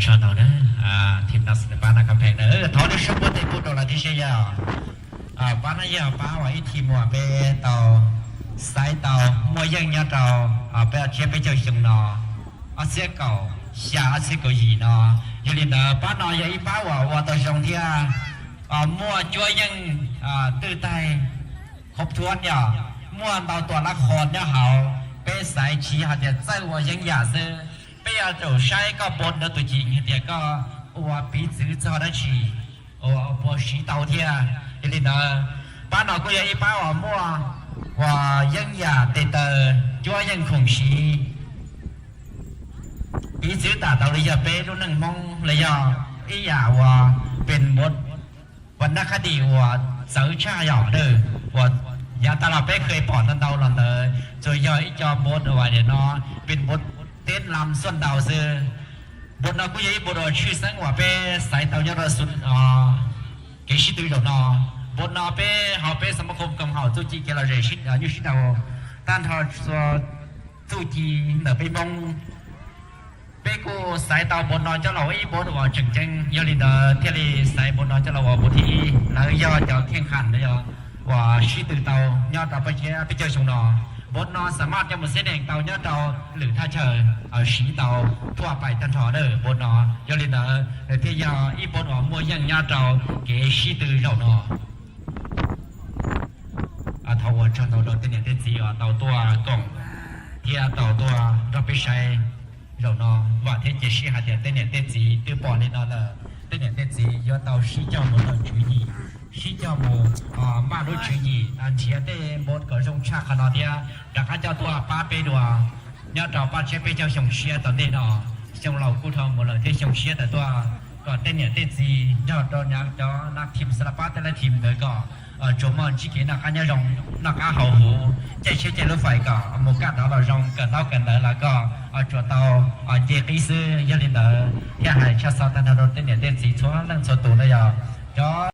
Tso ntau na, thim no xwb pab no kom pheej na, thov lub suab puab tes pub rau lawv tib si yog. Pab no yog pab uas ib thim uas peb tau xaiv tau muaj yeej nyob rau peb ob txhiab peb caug xyoo no, ob txhiab kaum xya ob txhiab kaum yim no. Yog li ntawd pab no yog ib pab uas ua tau zoo thiab muaj cuab yeej twj taig khoob thuab yog muaj ntau tus lab qho nyob hauv. Peb xaiv tsis hais tias txawj ua yeeb yam xwb, peb yuav tsum saib koj npau ntawv tus cim hais tias koj ua piv txwv txog dab tsi uas puas siv tau thiab. Yog li ntawd pab no kuj yog ib pab uas muaj uas yeeb yam tes taw cuab yeej khoom siv. Piv txwv tam tau li yog peb lub neej Hmoob los yog ib yam uas pes npua uas nab qab dis uas txawv tshaj yom, uas yav tas los peb kheev pom ntau ntau los ntawd tsuas yog ib co npua uas no pes npua teb lam xuaj ntau xwb. Npua no kuj yog ib npua uas tshwj xeeb uas peb xaiv tau nyob rau kev sib tw zaum no. Npua no peb hauv peb xab mab khoom koom haum txuj ci kev lom zem nyuj sib nraus tag nrho txuj ci ntawm peb Hmoob. Peb kuj xaiv tau npua no coj los ua ib npua uas tseem ceeb, yog li ntawd thiaj li xaiv npua no coj los ua npua thib ib. Lawv yog cov kheej kham uas sib tw tau nyob rau peb caug xyoo no. Npua no xam maj coj mus xib neej tau nyob rau lwm thaj chaw, siv tau thuaj pais tag nrho lawm npua no. Yog li ntawd nws thiaj yog ib npua uas muaj yeej nyob rau kev sib tw zaum no. Thov ua tsaug ntau rau tej niam tej txiv uas tau tuaj koom thiab tau tuaj nrog peb saib zaum no. Vam thiab cia siab hais tias tej niam tej txiv twb pom li no lawm, tej niam tej txiv yuav tau sib coj mus lawm tswv yim, sib coj mus maj lub tswv yim nrhiav tej npua kom zoo tshaj qhov no thiab rov qab coj tuaj pab peb dua nyob rau paj tshiab peb caug xyoo tshiab tom ntej no. Xyoo laus kuj dhau mus lawm thiab xyoo tshiab tawm tuaj, kom tej niam tej txiv nrog rau cov nab thim xab lab pab tej lab thim ntawd kom tsuas muaj ntsib kev noj qab nyob zoo, noj qab haus huv, caij tsheb caij lub fais kom mus kaj dov los zoo, kawm ntaub kawm ntawv los kom tsuas tau nce qib xwb. Yog li ntawd thiaj hais tshaj xov tag nrho rau tej niam tej txiv txhua leej txhua tus na yog cov